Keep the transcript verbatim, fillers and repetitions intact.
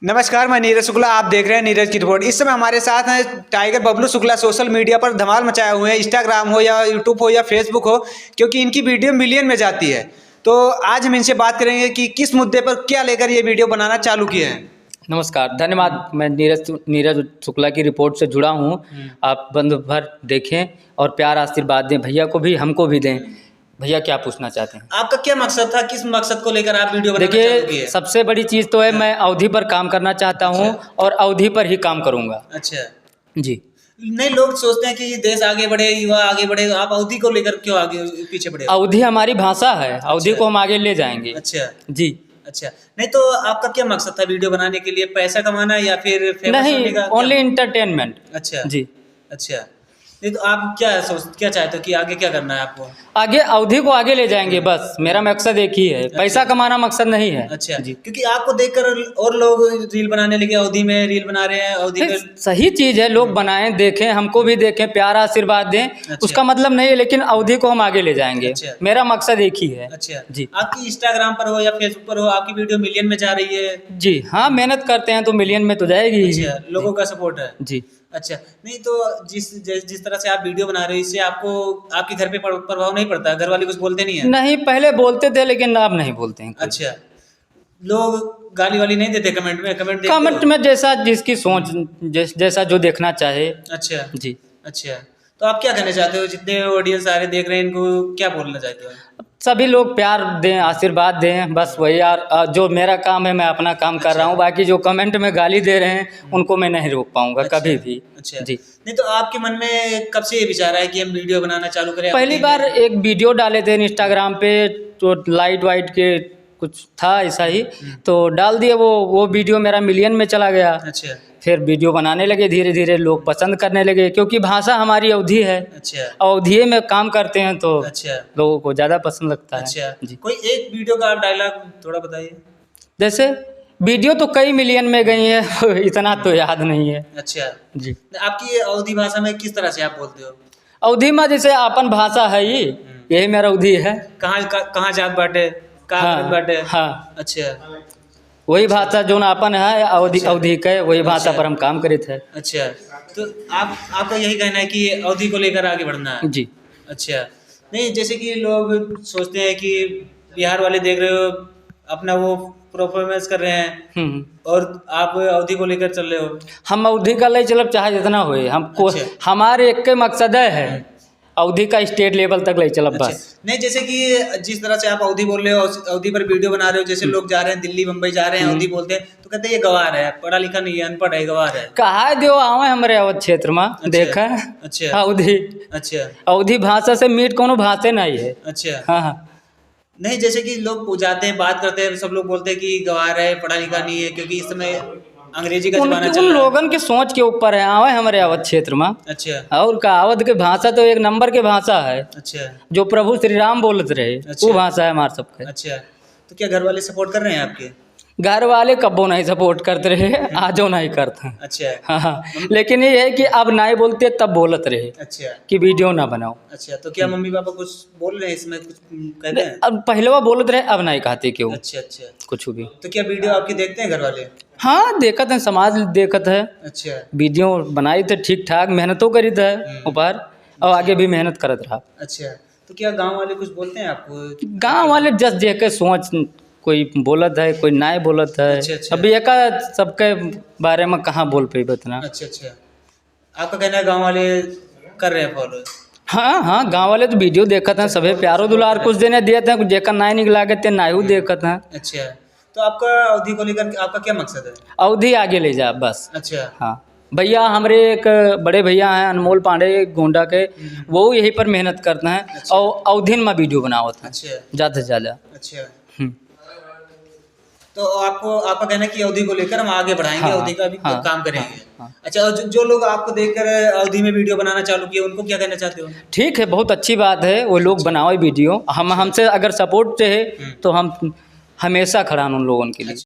नमस्कार, मैं नीरज शुक्ला, आप देख रहे हैं नीरज की रिपोर्ट। इस समय हमारे साथ हैं टाइगर बबलू शुक्ला, सोशल मीडिया पर धमाल मचाए हुए हैं, Instagram हो या YouTube हो या Facebook हो, क्योंकि इनकी वीडियो मिलियन में जाती है। तो आज हम इनसे बात करेंगे कि किस मुद्दे पर, क्या लेकर ये वीडियो बनाना चालू किए हैं। नमस्कार, धन्यवाद। मैं नीरज, नीरज शुक्ला की रिपोर्ट से जुड़ा हूँ। हम्म। आप बंद भर देखें और प्यार आशीर्वाद दें, भैया को भी, हमको भी दें। भैया, क्या पूछना चाहते हैं? आपका क्या मकसद था, किस मकसद को लेकर आप वीडियो बनाना चालू किए? सबसे बड़ी चीज़ तो है, हाँ। मैं अवधी पर काम करना चाहता हूँ, अच्छा। और अवधी पर ही काम करूँगा। अच्छा। जी। नहीं, लोग सोचते हैं कि देश आगे बढ़े, युवा आगे बढ़े, तो आप अवधी को लेकर क्यों आगे, पीछे पड़े हो? अवधी हमारी भाषा है, अवधी, अच्छा। को हम आगे ले जाएंगे। अच्छा। जी। अच्छा, नहीं तो आपका क्या मकसद था वीडियो बनाने के लिए, पैसा कमाना या फिर famous नहीं, होने का, क्या? Only entertainment। अच्छा। जी। अच्छा, नहीं तो आप क्या सोच, क्या चाहते हो कि आगे क्या करना है आपको? आगे अवधी को आगे ले जाएंगे, हम्म। बस मेरा मकसद एक ही है। अच्छा। पैसा कमाना मकसद नहीं है। अच्छा, जी। क्योंकि आपको देखकर और लोग रील बनाने लगे, अवधी में रील बना रहे हैं, अवधी फिर में। सही चीज़ है, लोग हम्म। बनाएं, देखें, हमको भी देखें, प्यार आशीर्वाद दें, अच्छा। उसका मतलब नहीं है, लेकिन अवधी को हम आगे ले जाएंगे। अच्छा। मेरा मकसद एक ही है। अच्छा। जी। आपकी Instagram पर हो या Facebook पर हो, आपकी वीडियो मिलियन में जा रही है। जी हाँ, मेहनत करते हैं तो मिलियन में तो जाएगी ही। अच्छा, लोगों जी। का सपोर्ट है। जी। अच्छा, नहीं तो जिस, जिस, जिस तरह से आप वीडियो बना रहे हो, इससे आपको, आपके घर पे पर-, प्रभाव नहीं पड़ता? घर वाले कुछ बोलते नहीं हैं? नहीं, पहले बोलते थे, लेकिन अब नहीं बोलते हैं कोई। अच्छा, लोग गाली वाली नहीं देते कमेंट में? कमेंट देखते हो? कमेंट में जैसा जिसकी सोच, जैस-, जैसा जो देखना चाहे। अच्छा। जी। अच्छा, तो आप क्या कहना चाहते हो, जितने ऑडियंस आ रहे, देख रहे हैं, इनको क्या बोलना चाहते हो? सभी लोग प्यार दें, आशीर्वाद दें, बस वही यार। अ, जो मेरा काम है, मैं अपना काम कर रहा हूँ। अच्छा। बाकी जो कमेंट में गाली दे रहे हैं, हम्म। उनको मैं नहीं रोक पाऊंगा अच्छा। कभी भी। अच्छा। जी। नहीं तो आपके मन में कब से ये विचार आया कि हम वीडियो बनाना चालू करें? पहली बार एक वीडियो डाले थे Instagram पे, तो लाइट वाइट के कुछ था ऐसा ही, हम्म। तो डाल दिए वो, वो वीडियो मेरा मिलियन में चला गया। अच्छा। फिर वीडियो बनाने लगे धीरे धीरे, लोग पसंद करने लगे, क्योंकि भाषा हमारी अवधी है। अच्छा। अवधिये में काम करते हैं तो अच्छा। लोगों को ज़्यादा पसंद लगता है। अच्छा। जी। कोई एक वीडियो का आप डायलॉग थोड़ा बताइए। जैसे वीडियो तो कई मिलियन में गई है, इतना तो याद नहीं है। अच्छा। जी। आपकी ये अवधी भाषा में किस तरह से आप बोलते हो? अवधी में जैसे आपन भाषा है ही, हम्म। यही मेरा अवधी है। कहाँ, का-, कहाँ जात बाटे? का हाँ, करत बाटे? हाँ। अच्छा। वही अच्छा। भाषा जोन आपन है, अवधी, अच्छा। अवधी के, वही भाषा अच्छा। पर हम काम करित है। अच्छा, तो आप, आपका यही कहना है कि अवधी को लेकर आगे बढ़ना है? जी। अच्छा, नहीं, जैसे कि लोग सोचते हैं कि बिहार वाले, देख रहे हो, अपना वो परफॉर्मेंस कर रहे हैं हम्म। और आप अवधी को लेकर चल रहे हो। हम अवधी का ले चलब चाहे जितना होए, हमको, अच्छा। हमारे एक के मकसद है, हम्म। अवधी का स्टेट लेवल तक ले चलब अच्छा। बस। नहीं, जैसे कि जिस तरह से आप अवधी बोल रहे हो, अवधी पर वीडियो बना रहे हो, जैसे हम्म। लोग जा रहे हैं दिल्ली बम्बई जा रहे हैं, हम्म। अवधी बोलते हैं तो कहते हैं, "ये गवार है, पढ़ा लिखा नहीं है, अनपढ़ है, गवार है।" कहा दियो, आवे हमरे अवध क्षेत्र में, अच्छा। देखा? अच्छा। अवधी। अच्छा। अवधी भाषा से मीठ कोनो भाषे नहीं है। अच्छा। हाँ, हाँ। नहीं, जैसे कि लोग जाते हैं, बात करते हैं, सब लोग बोलते हैं कि गवार है, पढ़ा लिखा नहीं है, क्योंकि इस समय अंग्रेजी का जमाना उनके, चल उन रहा है। लोगन के सोच के ऊपर है, आवे हमरे अवध क्षेत्र में। अच्छा। और का, अवध के भाषा तो एक नंबर के भाषा है। अच्छा। जो प्रभु श्री राम बोलत रहे, अच्छा। वो भाषा है हमार सबके। अच्छा, तो क्या घर वाले सपोर्ट कर रहे हैं आपके? घर वाले कब्बो नहीं सपोर्ट करते रहे, हम्म। आजो नहीं करते हैं। अच्छा। हाँ, हाँ। मम- लेकिन ये है कि अब नहीं बोलते, तब बोलत रहे अच्छा। कि वीडियो ना बनाओ। अच्छा, तो क्या हम्म। मम्मी पापा कुछ बोल रहे हैं इसमें, कुछ, हम्म, कहते नहीं, हैं? अब पहलवा बोलत रहे, अब नहीं कहते क्यों। अच्छा, अच्छा। कुछ भी। तो क्या वीडियो आपके देखते हैं घर वाले? हाँ, देखत हैं, समाज देखत है। अच्छा। वीडियो बनाई थे ठीक ठाक, मेहनतो करित है हम्म। ऊपर, और अच्छा। आगे भी मेहनत करत रहा। अच्छा, तो क्या गाँव वाले कुछ बोलते हैं आपको? गाँव वाले जस जेके सोच, कोई बोलत है, कोई नाय बोलत है। अच्छा, अच्छा। अब एका सबके बारे में कहाँ बोल पेबे इतना। अच्छा, अच्छा। आपका कहना है गाँव वाले कर रहे हैं फॉलो? हाँ, हाँ, गाँव वाले तो वीडियो देखत हैं, सभी प्यारो दुलार कुछ देने दिए थे, जेकर नाय निक लागे ते नायू देखत हैं। अच्छा, तो आपका अवधी को लेकर के आपका क्या मकसद है? अवधी आगे ले जा बस। अच्छा। हाँ, भैया हमरे एक बड़े भैया हैं अनमोल पांडे गोंडा के, हम्म। वो यही पर मेहनत करते हैं अच्छा। और अवधिन में वीडियो बनावत हैं अच्छा। ज्यादा से ज्यादा। अच्छा। हम्म। तो आपको, आपका कहना है कि अवधी को लेकर हम आगे बढ़ाएंगे, हाँ, अवधी का भी हाँ, काम करेंगे। हाँ, हाँ। अच्छा, और जो, जो लोग आपको देखकर अवधी में वीडियो बनाना चालू किए, उनको क्या कहना चाहते हो? ठीक है, बहुत अच्छी बात है, वो लोग अच्छा। बनावे वीडियो। हम, अच्छा। हमसे अगर सपोर्ट चाहे, हम्म। तो हम हमेशा खड़ा हैं उन लोगों के लिए।